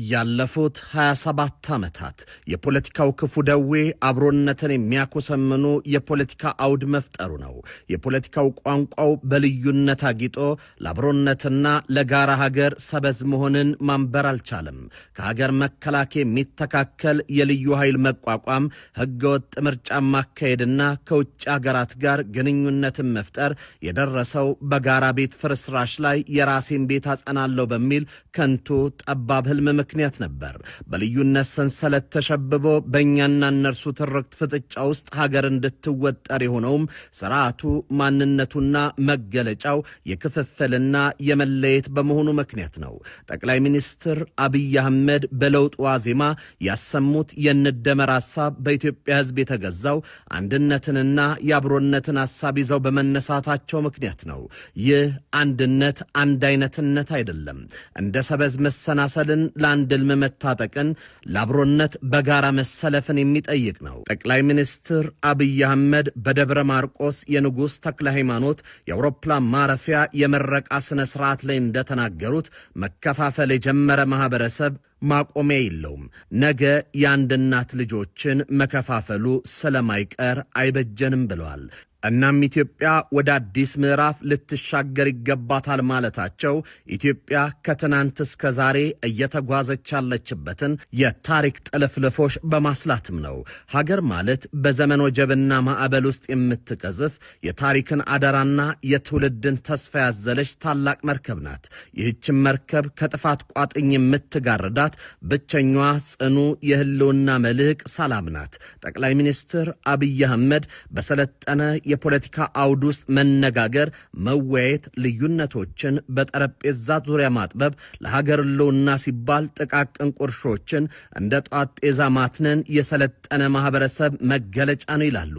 ያለፉት 27 ዓመታት የፖለቲካው ክፉ ደዌ አብሮነትን የሚያኮሰምኑ የፖለቲካ አውድ መፍጠሩ ነው። የፖለቲካው ቋንቋው በልዩነት አጊጦ ለአብሮነትና ለጋራ ሀገር ሰበዝ መሆንን ማንበር አልቻለም። ከሀገር መከላከያ የሚተካከል የልዩ ኃይል መቋቋም፣ ሕገወጥ ምርጫ ማካሄድና ከውጭ አገራት ጋር ግንኙነትን መፍጠር የደረሰው በጋራ ቤት ፍርስራሽ ላይ የራሴን ቤት አጸናለሁ በሚል ከንቱ ጠባብ ህልም ምክንያት ነበር። በልዩነት ሰንሰለት ተሸብቦ በእኛና እነርሱ ትርክት ፍጥጫ ውስጥ ሀገር እንድትወጠር የሆነውም ስርዓቱ ማንነቱና መገለጫው የክፍፍልና የመለየት በመሆኑ ምክንያት ነው። ጠቅላይ ሚኒስትር አብይ አህመድ በለውጡ ዋዜማ ያሰሙት የንደመር ሐሳብ በኢትዮጵያ ሕዝብ የተገዛው አንድነትንና የአብሮነትን ሐሳብ ይዘው በመነሳታቸው ምክንያት ነው። ይህ አንድነት አንድ አይነትነት አይደለም። እንደ ሰበዝ መሰናሰልን፣ ለአንድ ሕልም መታጠቅን፣ ለአብሮነት በጋራ መሰለፍን የሚጠይቅ ነው። ጠቅላይ ሚኒስትር አብይ አህመድ በደብረ ማርቆስ የንጉሥ ተክለ ሃይማኖት የአውሮፕላን ማረፊያ የምረቃ ሥነ ሥርዓት ላይ እንደተናገሩት መከፋፈል የጀመረ ማኅበረሰብ ማቆሚያ የለውም። ነገ የአንድ እናት ልጆችን መከፋፈሉ ስለማይቀር አይበጀንም ብለዋል። እናም ኢትዮጵያ ወደ አዲስ ምዕራፍ ልትሻገር ይገባታል ማለታቸው ኢትዮጵያ ከትናንት እስከ ዛሬ እየተጓዘች ያለችበትን የታሪክ ጥልፍልፎች በማስላትም ነው። ሀገር ማለት በዘመን ወጀብና ማዕበል ውስጥ የምትቀዝፍ፣ የታሪክን አደራና የትውልድን ተስፋ ያዘለች ታላቅ መርከብ ናት። ይህችን መርከብ ከጥፋት ቋጥኝ የምትጋርዳት ብቸኛዋ ጽኑ የህልውና መልህቅ ሰላም ናት። ጠቅላይ ሚኒስትር አብይ አህመድ በሰለጠነ የፖለቲካ አውድ ውስጥ መነጋገር፣ መወያየት፣ ልዩነቶችን በጠረጴዛ ዙሪያ ማጥበብ፣ ለሀገር ህልውና ሲባል ጥቃቅን ቁርሾችን እንደ ጧት ጤዛ ማትነን የሰለጠነ ማህበረሰብ መገለጫ ነው ይላሉ።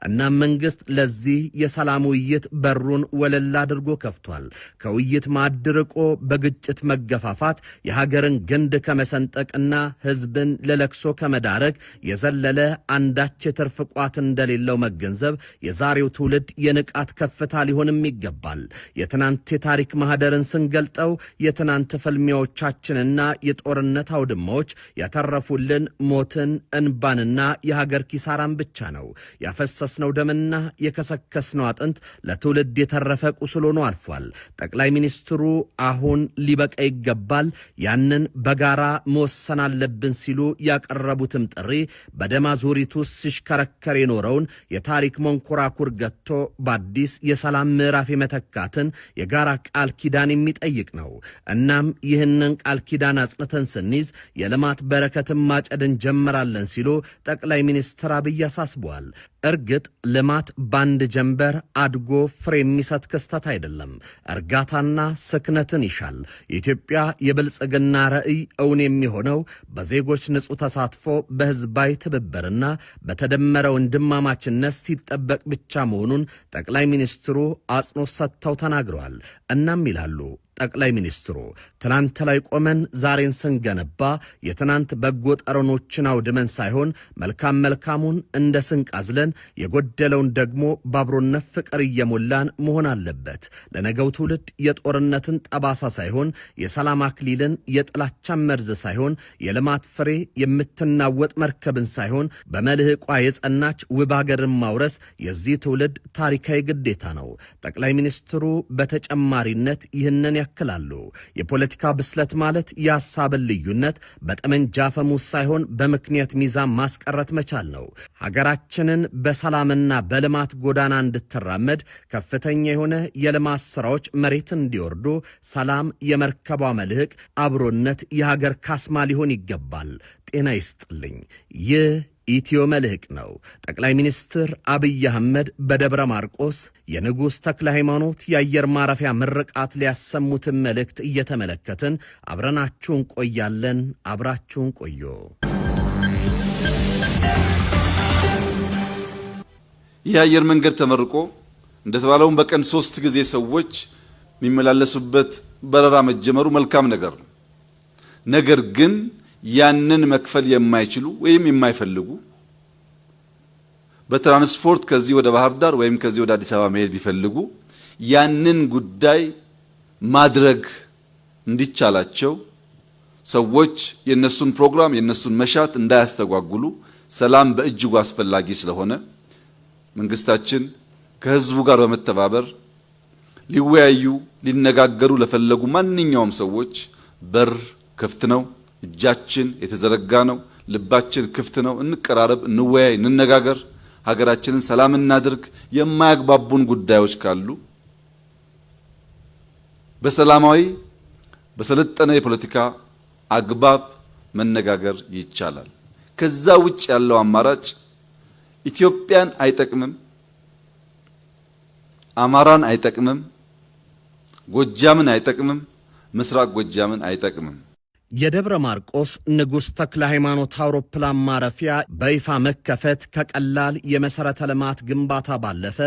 እናም መንግስት ለዚህ የሰላም ውይይት በሩን ወለል አድርጎ ከፍቷል። ከውይይት ማዕድ ርቆ በግጭት መገፋፋት የሀገርን ግንድ ከመሰንጠቅና ህዝብን ለለቅሶ ከመዳረግ የዘለለ አንዳች የትርፍ ቋት እንደሌለው መገንዘብ የዛሬው ትውልድ የንቃት ከፍታ ሊሆንም ይገባል። የትናንት የታሪክ ማህደርን ስንገልጠው የትናንት ፍልሚያዎቻችንና የጦርነት አውድማዎች ያተረፉልን ሞትን፣ እንባንና የሀገር ኪሳራን ብቻ ነው። ያፈሰስነው ደምና የከሰከስነው አጥንት ለትውልድ የተረፈ ቁስል ሆኖ አልፏል። ጠቅላይ ሚኒስትሩ አሁን ሊበቃ ይገባል፣ ያንን በጋራ መወሰን አለብን ሲሉ ያቀረቡትም ጥሪ በደም አዙሪት ውስጥ ሲሽከረከር የኖረውን የታሪክ መንኮራኩር ገጥቶ በአዲስ የሰላም ምዕራፍ የመተካትን የጋራ ቃል ኪዳን የሚጠይቅ ነው። እናም ይህንን ቃል ኪዳን አጽንተን ስንይዝ የልማት በረከትን ማጨድ እንጀምራለን ሲሉ ጠቅላይ ሚኒስትር አብይ አሳስበዋል። እርግጥ ልማት በአንድ ጀንበር አድጎ ፍሬ የሚሰጥ ክስተት አይደለም። እርጋታና ስክነትን ይሻል። የኢትዮጵያ የብልጽግና ራዕይ እውን የሚሆነው በዜጎች ንጹሕ ተሳትፎ፣ በሕዝባዊ ትብብርና በተደመረ ወንድማማችነት ሲጠበቅ ብቻ መሆኑን ጠቅላይ ሚኒስትሩ አጽንኦት ሰጥተው ተናግረዋል። እናም ይላሉ ጠቅላይ ሚኒስትሩ፣ ትናንት ላይ ቆመን ዛሬን ስንገነባ የትናንት በጎ ጠረኖችን አውድመን ሳይሆን መልካም መልካሙን እንደ ስንቅ አዝለን የጎደለውን ደግሞ በአብሮነት ፍቅር እየሞላን መሆን አለበት። ለነገው ትውልድ የጦርነትን ጠባሳ ሳይሆን የሰላም አክሊልን፣ የጥላቻን መርዝ ሳይሆን የልማት ፍሬ፣ የምትናወጥ መርከብን ሳይሆን በመልህቋ የጸናች ውብ አገርን ማውረስ የዚህ ትውልድ ታሪካዊ ግዴታ ነው። ጠቅላይ ሚኒስትሩ በተጨማሪነት ይህንን ያክላሉ። የፖለቲካ ብስለት ማለት የሐሳብን ልዩነት በጠመንጃ አፈሙዝ ሳይሆን በምክንያት ሚዛን ማስቀረት መቻል ነው። ሀገራችንን በሰላምና በልማት ጎዳና እንድትራመድ፣ ከፍተኛ የሆነ የልማት ሥራዎች መሬት እንዲወርዱ ሰላም የመርከቧ መልህቅ፣ አብሮነት የሀገር ካስማ ሊሆን ይገባል። ጤና ይስጥልኝ። ይህ ኢትዮ መልህቅ ነው። ጠቅላይ ሚኒስትር አብይ አህመድ በደብረ ማርቆስ የንጉሥ ተክለ ሃይማኖት የአየር ማረፊያ ምርቃት ሊያሰሙትን መልእክት እየተመለከትን አብረናችሁን ቆያለን። አብራችሁን ቆዩ። ይህ አየር መንገድ ተመርቆ እንደተባለውም በቀን 3 ጊዜ ሰዎች የሚመላለሱበት በረራ መጀመሩ መልካም ነገር ነው። ነገር ግን ያንን መክፈል የማይችሉ ወይም የማይፈልጉ፣ በትራንስፖርት ከዚህ ወደ ባህር ዳር ወይም ከዚህ ወደ አዲስ አበባ መሄድ ቢፈልጉ ያንን ጉዳይ ማድረግ እንዲቻላቸው ሰዎች የነሱን ፕሮግራም የነሱን መሻት እንዳያስተጓጉሉ ሰላም በእጅጉ አስፈላጊ ስለሆነ መንግስታችን ከህዝቡ ጋር በመተባበር ሊወያዩ ሊነጋገሩ ለፈለጉ ማንኛውም ሰዎች በር ክፍት ነው። እጃችን የተዘረጋ ነው። ልባችን ክፍት ነው። እንቀራረብ፣ እንወያይ፣ እንነጋገር፣ ሀገራችንን ሰላም እናድርግ። የማያግባቡን ጉዳዮች ካሉ በሰላማዊ በሰለጠነ የፖለቲካ አግባብ መነጋገር ይቻላል። ከዛ ውጭ ያለው አማራጭ ኢትዮጵያን አይጠቅምም፣ አማራን አይጠቅምም፣ ጎጃምን አይጠቅምም፣ ምስራቅ ጎጃምን አይጠቅምም። የደብረ ማርቆስ ንጉሥ ተክለ ሃይማኖት አውሮፕላን ማረፊያ በይፋ መከፈት ከቀላል የመሠረተ ልማት ግንባታ ባለፈ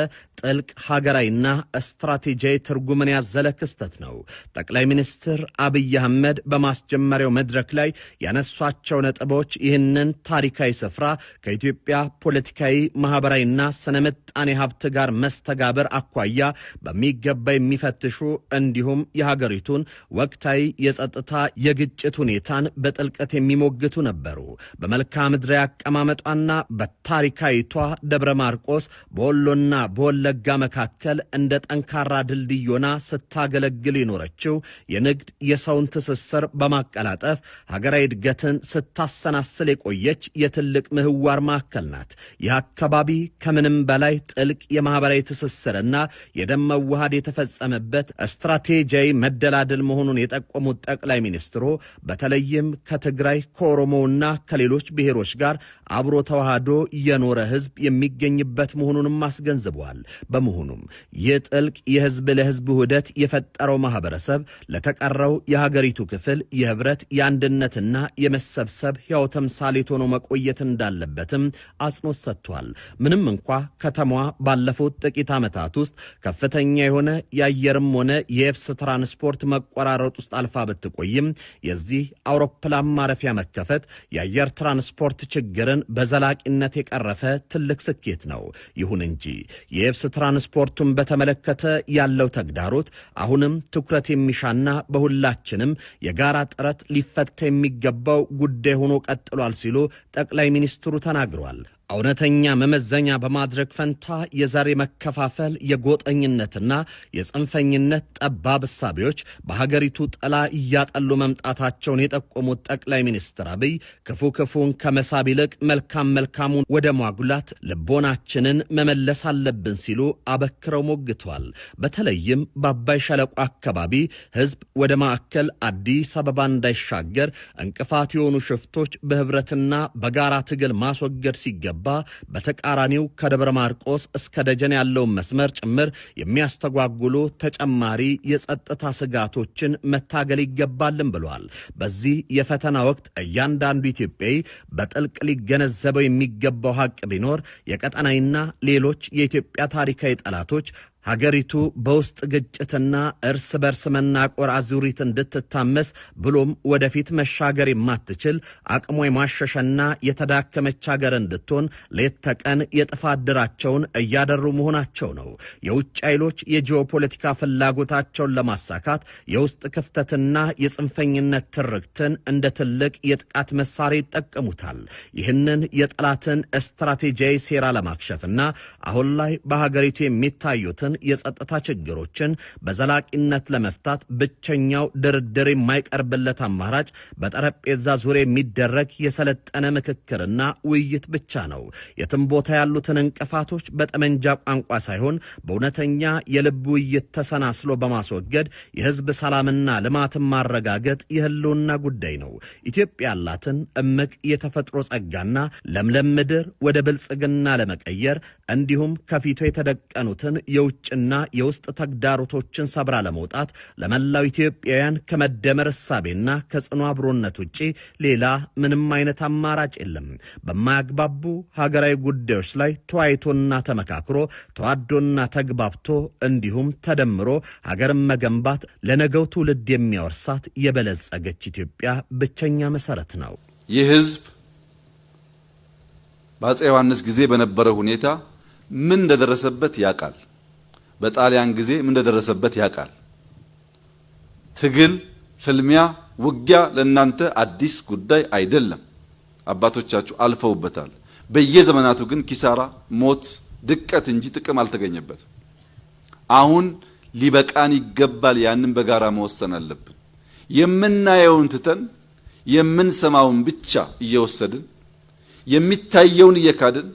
ጥልቅ ሀገራዊና ስትራቴጂያዊ ትርጉምን ያዘለ ክስተት ነው። ጠቅላይ ሚኒስትር አብይ አህመድ በማስጀመሪያው መድረክ ላይ ያነሷቸው ነጥቦች ይህንን ታሪካዊ ስፍራ ከኢትዮጵያ ፖለቲካዊ፣ ማኅበራዊና ስነ ምጣኔ ሀብት ጋር መስተጋብር አኳያ በሚገባ የሚፈትሹ እንዲሁም የሀገሪቱን ወቅታዊ የጸጥታ የግጭት ሁኔታን በጥልቀት የሚሞግቱ ነበሩ። በመልክዓ ምድራዊ አቀማመጧና በታሪካዊቷ ደብረ ማርቆስ በወሎና በወለጋ መካከል እንደ ጠንካራ ድልድይ ሆና ስታገለግል የኖረችው የንግድ የሰውን ትስስር በማቀላጠፍ ሀገራዊ እድገትን ስታሰናስል የቆየች የትልቅ ምህዋር ማዕከል ናት። ይህ አካባቢ ከምንም በላይ ጥልቅ የማኅበራዊ ትስስርና የደም መዋሃድ የተፈጸመበት ስትራቴጂያዊ መደላደል መሆኑን የጠቆሙት ጠቅላይ ሚኒስትሩ በተለይም ከትግራይ፣ ከኦሮሞውና ከሌሎች ብሔሮች ጋር አብሮ ተዋህዶ የኖረ ሕዝብ የሚገኝበት መሆኑንም አስገንዝበዋል። በመሆኑም ይህ ጥልቅ የሕዝብ ለሕዝብ ውህደት የፈጠረው ማኅበረሰብ ለተቀረው የሀገሪቱ ክፍል የኅብረት፣ የአንድነትና የመሰብሰብ ሕያው ተምሳሌት ሆኖ መቆየት እንዳለበትም አጽንኦት ሰጥቷል። ምንም እንኳ ከተማዋ ባለፉት ጥቂት ዓመታት ውስጥ ከፍተኛ የሆነ የአየርም ሆነ የየብስ ትራንስፖርት መቆራረጥ ውስጥ አልፋ ብትቆይም የዚህ አውሮፕላን ማረፊያ መከፈት የአየር ትራንስፖርት ችግርን በዘላቂነት የቀረፈ ትልቅ ስኬት ነው። ይሁን እንጂ የየብስ ትራንስፖርቱን በተመለከተ ያለው ተግዳሮት አሁንም ትኩረት የሚሻና በሁላችንም የጋራ ጥረት ሊፈታ የሚገባው ጉዳይ ሆኖ ቀጥሏል ሲሉ ጠቅላይ ሚኒስትሩ ተናግረዋል። እውነተኛ መመዘኛ በማድረግ ፈንታ የዘር መከፋፈል፣ የጎጠኝነትና የጽንፈኝነት ጠባብ እሳቤዎች በሀገሪቱ ጥላ እያጠሉ መምጣታቸውን የጠቆሙት ጠቅላይ ሚኒስትር አብይ ክፉ ክፉን ከመሳብ ይልቅ መልካም መልካሙን ወደ ማጉላት ልቦናችንን መመለስ አለብን ሲሉ አበክረው ሞግተዋል። በተለይም በአባይ ሸለቆ አካባቢ ሕዝብ ወደ ማዕከል አዲስ አበባ እንዳይሻገር እንቅፋት የሆኑ ሽፍቶች በህብረትና በጋራ ትግል ማስወገድ ሲገባ በተቃራኒው ከደብረ ማርቆስ እስከ ደጀን ያለውን መስመር ጭምር የሚያስተጓጉሉ ተጨማሪ የጸጥታ ስጋቶችን መታገል ይገባልን ብለዋል። በዚህ የፈተና ወቅት እያንዳንዱ ኢትዮጵያዊ በጥልቅ ሊገነዘበው የሚገባው ሀቅ ቢኖር የቀጠናዊና ሌሎች የኢትዮጵያ ታሪካዊ ጠላቶች ሀገሪቱ በውስጥ ግጭትና እርስ በርስ መናቆር አዙሪት እንድትታመስ ብሎም ወደፊት መሻገር የማትችል አቅሟ የሟሸሸና የተዳከመች ሀገር እንድትሆን ሌት ተቀን የጥፋት ድራቸውን እያደሩ መሆናቸው ነው። የውጭ ኃይሎች የጂኦፖለቲካ ፍላጎታቸውን ለማሳካት የውስጥ ክፍተትና የጽንፈኝነት ትርክትን እንደ ትልቅ የጥቃት መሳሪያ ይጠቀሙታል። ይህንን የጠላትን ስትራቴጂያዊ ሴራ ለማክሸፍና አሁን ላይ በሀገሪቱ የሚታዩትን የጸጥታ ችግሮችን በዘላቂነት ለመፍታት ብቸኛው ድርድር የማይቀርብለት አማራጭ በጠረጴዛ ዙሪያ የሚደረግ የሰለጠነ ምክክርና ውይይት ብቻ ነው። የትም ቦታ ያሉትን እንቅፋቶች በጠመንጃ ቋንቋ ሳይሆን በእውነተኛ የልብ ውይይት ተሰናስሎ በማስወገድ የሕዝብ ሰላምና ልማትን ማረጋገጥ የህልውና ጉዳይ ነው። ኢትዮጵያ ያላትን እምቅ የተፈጥሮ ጸጋና ለምለም ምድር ወደ ብልጽግና ለመቀየር እንዲሁም ከፊቱ የተደቀኑትን የውጭና የውስጥ ተግዳሮቶችን ሰብራ ለመውጣት ለመላው ኢትዮጵያውያን ከመደመር እሳቤና ከጽኑ አብሮነት ውጪ ሌላ ምንም አይነት አማራጭ የለም። በማያግባቡ ሀገራዊ ጉዳዮች ላይ ተወያይቶና ተመካክሮ፣ ተዋዶና ተግባብቶ እንዲሁም ተደምሮ ሀገርን መገንባት ለነገው ትውልድ የሚያወርሳት የበለጸገች ኢትዮጵያ ብቸኛ መሰረት ነው። ይህ ህዝብ በአፄ ዮሐንስ ጊዜ በነበረ ሁኔታ ምን እንደደረሰበት ያውቃል። በጣሊያን ጊዜ ምን እንደደረሰበት ያውቃል። ትግል ፍልሚያ፣ ውጊያ ለእናንተ አዲስ ጉዳይ አይደለም። አባቶቻችሁ አልፈውበታል። በየዘመናቱ ግን ኪሳራ፣ ሞት፣ ድቀት እንጂ ጥቅም አልተገኘበትም። አሁን ሊበቃን ይገባል። ያንን በጋራ መወሰን አለብን። የምናየውን ትተን የምንሰማውን ብቻ እየወሰድን የሚታየውን እየካድን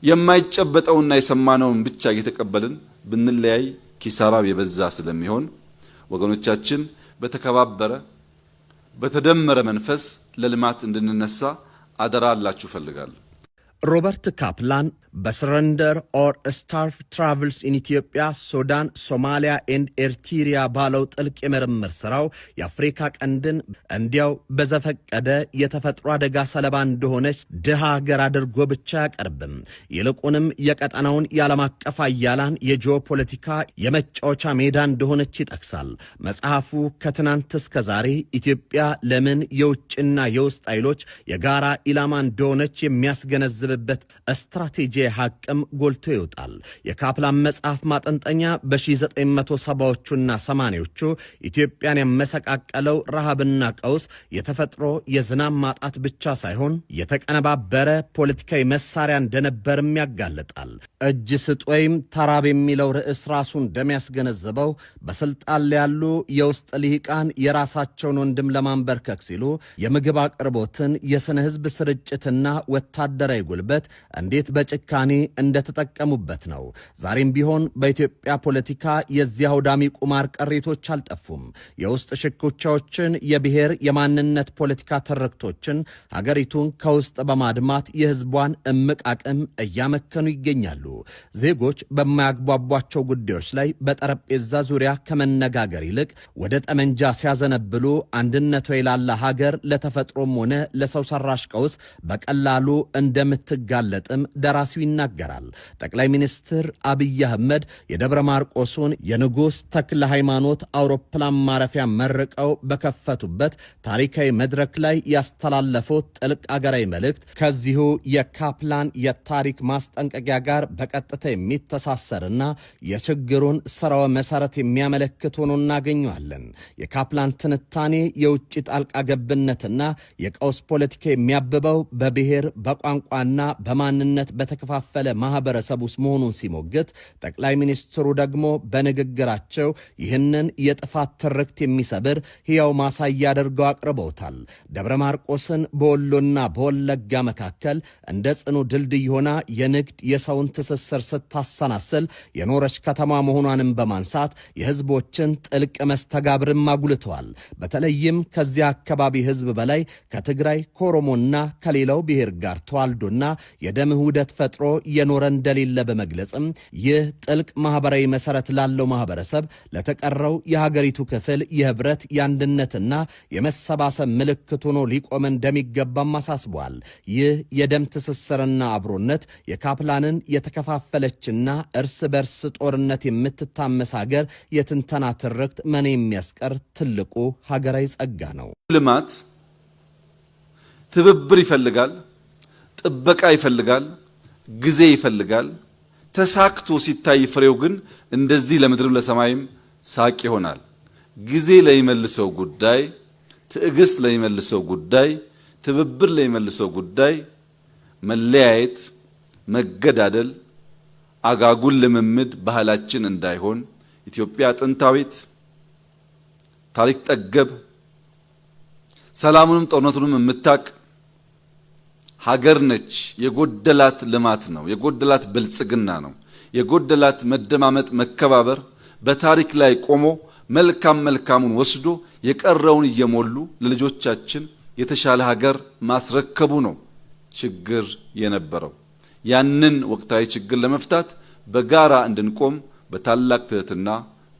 የማይጨበጠውና የሰማነውን ብቻ እየተቀበልን ብንለያይ ኪሳራው የበዛ ስለሚሆን ወገኖቻችን በተከባበረ በተደመረ መንፈስ ለልማት እንድንነሳ አደራ አላችሁ እፈልጋለሁ። ሮበርት ካፕላን በ Surrender or Starve: Travels in Ethiopia, Sudan, Somalia and Eritrea ባለው ጥልቅ የምርምር ሥራው የአፍሪካ ቀንድን እንዲያው በዘፈቀደ የተፈጥሮ አደጋ ሰለባ እንደሆነች ድሃ ሀገር አድርጎ ብቻ አያቀርብም። ይልቁንም የቀጠናውን የዓለም አቀፍ ኃያላን የጂኦፖለቲካ የመጫወቻ ሜዳ እንደሆነች ይጠቅሳል። መጽሐፉ ከትናንት እስከ ዛሬ ኢትዮጵያ ለምን የውጭና የውስጥ ኃይሎች የጋራ ኢላማ እንደሆነች የሚያስገነዝብበት ስትራቴጂ ሐቅም ጎልቶ ይወጣል። የካፕላን መጽሐፍ ማጠንጠኛ በ1970ዎቹና 80ዎቹ ኢትዮጵያን ያመሰቃቀለው ረሃብና ቀውስ የተፈጥሮ የዝናብ ማጣት ብቻ ሳይሆን የተቀነባበረ ፖለቲካዊ መሳሪያ እንደነበርም ያጋልጣል። እጅ ስጥ ወይም ተራብ የሚለው ርዕስ ራሱ እንደሚያስገነዝበው በስልጣን ላይ ያሉ የውስጥ ልሂቃን የራሳቸውን ወንድም ለማንበርከክ ሲሉ የምግብ አቅርቦትን፣ የስነ ህዝብ ስርጭትና ወታደራዊ ጉልበት እንዴት በጭካኔ እንደተጠቀሙበት ነው። ዛሬም ቢሆን በኢትዮጵያ ፖለቲካ የዚያ አውዳሚ ቁማር ቅሪቶች አልጠፉም። የውስጥ ሽኩቻዎችን፣ የብሔር የማንነት ፖለቲካ ትርክቶችን ሀገሪቱን ከውስጥ በማድማት የህዝቧን እምቅ አቅም እያመከኑ ይገኛሉ። ዜጎች በማያግባቧቸው ጉዳዮች ላይ በጠረጴዛ ዙሪያ ከመነጋገር ይልቅ ወደ ጠመንጃ ሲያዘነብሉ አንድነቷ የላላ ሀገር ለተፈጥሮም ሆነ ለሰው ሰራሽ ቀውስ በቀላሉ እንደምትጋለጥም ደራሲው ይናገራል። ጠቅላይ ሚኒስትር አብይ አህመድ የደብረ ማርቆሱን የንጉሥ ተክለ ሃይማኖት አውሮፕላን ማረፊያ መርቀው በከፈቱበት ታሪካዊ መድረክ ላይ ያስተላለፉት ጥልቅ አገራዊ መልእክት ከዚሁ የካፕላን የታሪክ ማስጠንቀቂያ ጋር በቀጥታ የሚተሳሰርና የችግሩን ስርወ መሰረት የሚያመለክት ሆኖ እናገኘዋለን። የካፕላን ትንታኔ የውጭ ጣልቃ ገብነትና የቀውስ ፖለቲካ የሚያብበው በብሔር፣ በቋንቋና በማንነት በተከፋፈለ ማህበረሰብ ውስጥ መሆኑን ሲሞግት፣ ጠቅላይ ሚኒስትሩ ደግሞ በንግግራቸው ይህንን የጥፋት ትርክት የሚሰብር ሕያው ማሳያ አድርገው አቅርበውታል። ደብረ ማርቆስን በወሎና በወለጋ መካከል እንደ ጽኑ ድልድይ ሆና የንግድ የሰውን ትስስር ስታሰናስል የኖረች ከተማ መሆኗንም በማንሳት የህዝቦችን ጥልቅ መስተጋብርም አጉልተዋል። በተለይም ከዚያ አካባቢ ህዝብ በላይ ከትግራይ፣ ከኦሮሞና ከሌላው ብሔር ጋር ተዋልዶና የደም ውህደት ፈጥሮ የኖረ እንደሌለ በመግለጽም ይህ ጥልቅ ማህበራዊ መሰረት ላለው ማህበረሰብ ለተቀረው የሀገሪቱ ክፍል የህብረት፣ የአንድነትና የመሰባሰብ ምልክት ሆኖ ሊቆም እንደሚገባም አሳስበዋል። ይህ የደም ትስስርና አብሮነት የካፕላንን የተከፋፈለችና እርስ በርስ ጦርነት የምትታመስ ሀገር የትንተና ትርክት መኔ የሚያስቀር ትልቁ ሀገራዊ ጸጋ ነው። ልማት ትብብር ይፈልጋል፣ ጥበቃ ይፈልጋል፣ ጊዜ ይፈልጋል። ተሳክቶ ሲታይ ፍሬው ግን እንደዚህ ለምድርም ለሰማይም ሳቅ ይሆናል። ጊዜ ለሚመልሰው ጉዳይ፣ ትዕግስት ለሚመልሰው ጉዳይ፣ ትብብር ለሚመልሰው ጉዳይ መለያየት፣ መገዳደል፣ አጋጉል ልምምድ ባህላችን እንዳይሆን ኢትዮጵያ ጥንታዊት ታሪክ ጠገብ ሰላሙንም ጦርነቱንም የምታቅ ሀገር ነች። የጎደላት ልማት ነው። የጎደላት ብልጽግና ነው። የጎደላት መደማመጥ፣ መከባበር በታሪክ ላይ ቆሞ መልካም መልካሙን ወስዶ የቀረውን እየሞሉ ለልጆቻችን የተሻለ ሀገር ማስረከቡ ነው ችግር የነበረው። ያንን ወቅታዊ ችግር ለመፍታት በጋራ እንድንቆም በታላቅ ትህትና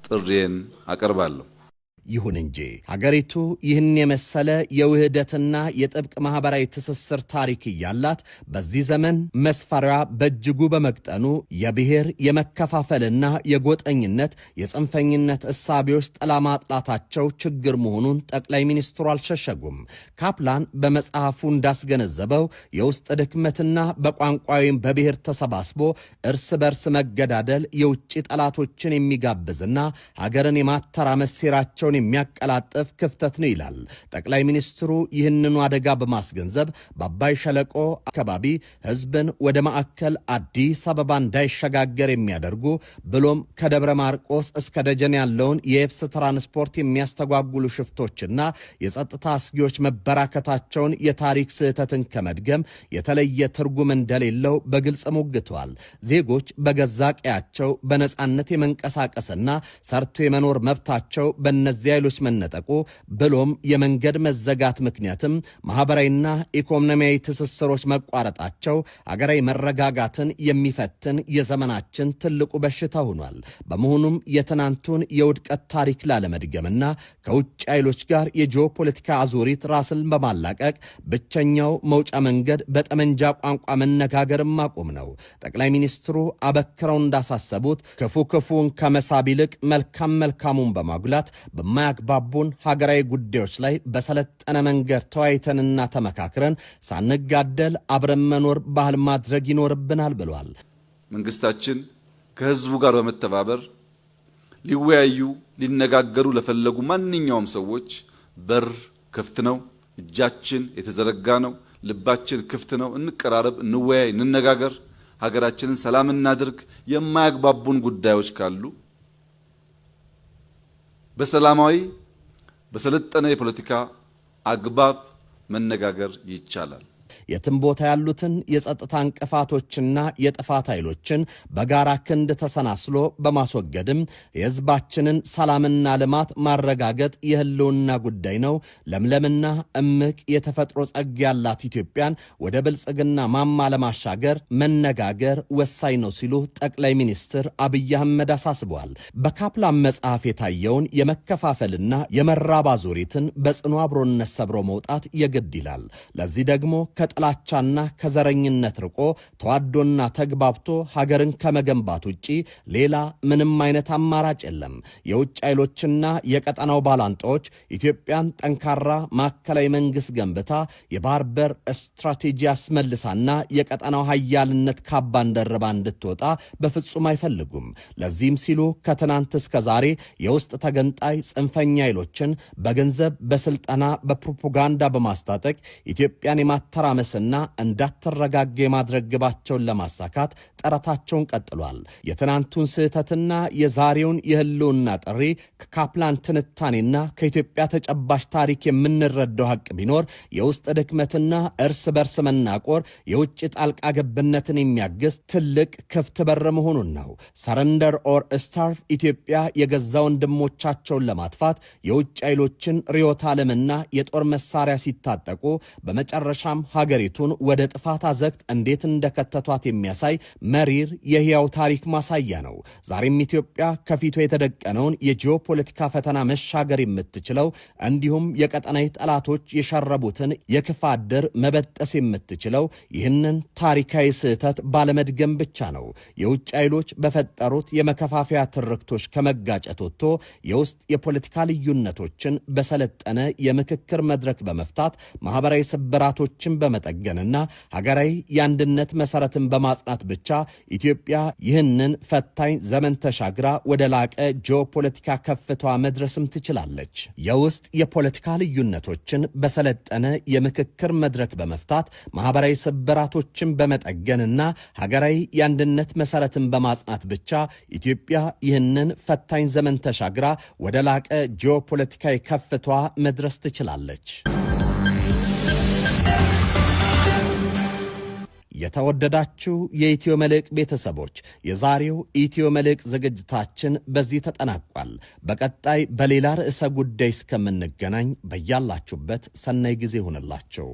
ጥሪዬን አቀርባለሁ። ይሁን እንጂ ሀገሪቱ ይህን የመሰለ የውህደትና የጥብቅ ማኅበራዊ ትስስር ታሪክ እያላት በዚህ ዘመን መስፈሪያ በእጅጉ በመቅጠኑ የብሔር የመከፋፈልና የጎጠኝነት፣ የጽንፈኝነት እሳቤዎች ጥላ ማጥላታቸው ችግር መሆኑን ጠቅላይ ሚኒስትሩ አልሸሸጉም። ካፕላን በመጽሐፉ እንዳስገነዘበው የውስጥ ድክመትና በቋንቋ ወይም በብሔር ተሰባስቦ እርስ በርስ መገዳደል የውጭ ጠላቶችን የሚጋብዝና ሀገርን የማተራመስ ሴራቸውን የሚያቀላጥፍ ክፍተት ነው ይላል። ጠቅላይ ሚኒስትሩ ይህንኑ አደጋ በማስገንዘብ በአባይ ሸለቆ አካባቢ ህዝብን ወደ ማዕከል አዲስ አበባ እንዳይሸጋገር የሚያደርጉ ብሎም ከደብረ ማርቆስ እስከ ደጀን ያለውን የየብስ ትራንስፖርት የሚያስተጓጉሉ ሽፍቶችና የጸጥታ አስጊዎች መበራከታቸውን የታሪክ ስህተትን ከመድገም የተለየ ትርጉም እንደሌለው በግልጽ ሞግተዋል። ዜጎች በገዛ ቀያቸው በነጻነት የመንቀሳቀስና ሰርቶ የመኖር መብታቸው በእነዚህ ኃይሎች መነጠቁ ብሎም የመንገድ መዘጋት ምክንያትም ማኅበራዊና ኢኮኖሚያዊ ትስስሮች መቋረጣቸው አገራዊ መረጋጋትን የሚፈትን የዘመናችን ትልቁ በሽታ ሆኗል። በመሆኑም የትናንቱን የውድቀት ታሪክ ላለመድገምና ከውጭ ኃይሎች ጋር የጂኦፖለቲካ አዙሪት ራስን በማላቀቅ ብቸኛው መውጫ መንገድ በጠመንጃ ቋንቋ መነጋገር ማቆም ነው። ጠቅላይ ሚኒስትሩ አበክረው እንዳሳሰቡት ክፉ ክፉን ከመሳብ ይልቅ መልካም መልካሙን በማጉላት በማያግባቡን ሀገራዊ ጉዳዮች ላይ በሰለጠነ መንገድ ተወያይተንና ተመካክረን ሳንጋደል አብረን መኖር ባህል ማድረግ ይኖርብናል ብሏል። መንግስታችን ከህዝቡ ጋር በመተባበር ሊወያዩ ሊነጋገሩ ለፈለጉ ማንኛውም ሰዎች በር ክፍት ነው። እጃችን የተዘረጋ ነው። ልባችን ክፍት ነው። እንቀራረብ፣ እንወያይ፣ እንነጋገር፣ ሀገራችንን ሰላም እናድርግ። የማያግባቡን ጉዳዮች ካሉ በሰላማዊ በሰለጠነ የፖለቲካ አግባብ መነጋገር ይቻላል። የትም ቦታ ያሉትን የጸጥታ እንቅፋቶችና የጥፋት ኃይሎችን በጋራ ክንድ ተሰናስሎ በማስወገድም የሕዝባችንን ሰላምና ልማት ማረጋገጥ የህልውና ጉዳይ ነው። ለምለምና እምቅ የተፈጥሮ ጸጋ ያላት ኢትዮጵያን ወደ ብልጽግና ማማ ለማሻገር መነጋገር ወሳኝ ነው ሲሉ ጠቅላይ ሚኒስትር አብይ አህመድ አሳስበዋል። በካፕላን መጽሐፍ የታየውን የመከፋፈልና የመራብ አዙሪትን በጽኑ አብሮነት ሰብሮ መውጣት የግድ ይላል። ለዚህ ደግሞ ከጥላቻና ከዘረኝነት ርቆ ተዋዶና ተግባብቶ ሀገርን ከመገንባት ውጪ ሌላ ምንም አይነት አማራጭ የለም። የውጭ ኃይሎችና የቀጠናው ባላንጣዎች ኢትዮጵያን ጠንካራ ማዕከላዊ መንግስት ገንብታ የባህር በር ስትራቴጂ አስመልሳና የቀጠናው ሀያልነት ካባን ደርባ እንድትወጣ በፍጹም አይፈልጉም። ለዚህም ሲሉ ከትናንት እስከ ዛሬ የውስጥ ተገንጣይ ጽንፈኛ ኃይሎችን በገንዘብ፣ በስልጠና፣ በፕሮፓጋንዳ በማስታጠቅ ኢትዮጵያን የማተራመስና እንዳትረጋጋ የማድረግ ግባቸውን ለማሳካት ጥረታቸውን ቀጥሏል። የትናንቱን ስህተትና የዛሬውን የህልውና ጥሪ ከካፕላን ትንታኔና ከኢትዮጵያ ተጨባጭ ታሪክ የምንረዳው ሀቅ ቢኖር የውስጥ ድክመትና እርስ በርስ መናቆር የውጭ ጣልቃ ገብነትን የሚያግዝ ትልቅ ክፍት በር መሆኑን ነው። Surrender or starve። ኢትዮጵያ የገዛ ወንድሞቻቸውን ለማጥፋት የውጭ ኃይሎችን ርዕዮተ ዓለምና የጦር መሳሪያ ሲታጠቁ በመጨረሻም ሀገሪቱን ወደ ጥፋት አዘቅት እንዴት እንደከተቷት የሚያሳይ መሪር የሕያው ታሪክ ማሳያ ነው። ዛሬም ኢትዮጵያ ከፊቷ የተደቀነውን የጂኦፖለቲካ ፈተና መሻገር የምትችለው እንዲሁም የቀጠናዊ ጠላቶች የሸረቡትን የክፋት ድር መበጠስ የምትችለው ይህንን ታሪካዊ ስህተት ባለመድገም ብቻ ነው። የውጭ ኃይሎች በፈጠሩት የመከፋፈያ ትርክቶች ከመጋጨት ወጥቶ የውስጥ የፖለቲካ ልዩነቶችን በሰለጠነ የምክክር መድረክ በመፍታት፣ ማኅበራዊ ስብራቶችን በመጠገንና ሀገራዊ የአንድነት መሠረትን በማጽናት ብቻ ኢትዮጵያ ይህንን ፈታኝ ዘመን ተሻግራ ወደ ላቀ ጂኦፖለቲካ ከፍታዋ መድረስም ትችላለች። የውስጥ የፖለቲካ ልዩነቶችን በሰለጠነ የምክክር መድረክ በመፍታት፣ ማኅበራዊ ስብራቶችን በመጠገንና ሀገራዊ የአንድነት መሠረትን በማጽናት ብቻ ኢትዮጵያ ይህንን ፈታኝ ዘመን ተሻግራ ወደ ላቀ ጂኦፖለቲካዊ ከፍታዋ መድረስ ትችላለች። የተወደዳችሁ የኢትዮ መልሕቅ ቤተሰቦች፣ የዛሬው ኢትዮ መልሕቅ ዝግጅታችን በዚህ ተጠናቋል። በቀጣይ በሌላ ርዕሰ ጉዳይ እስከምንገናኝ በያላችሁበት ሰናይ ጊዜ ይሁንላችሁ።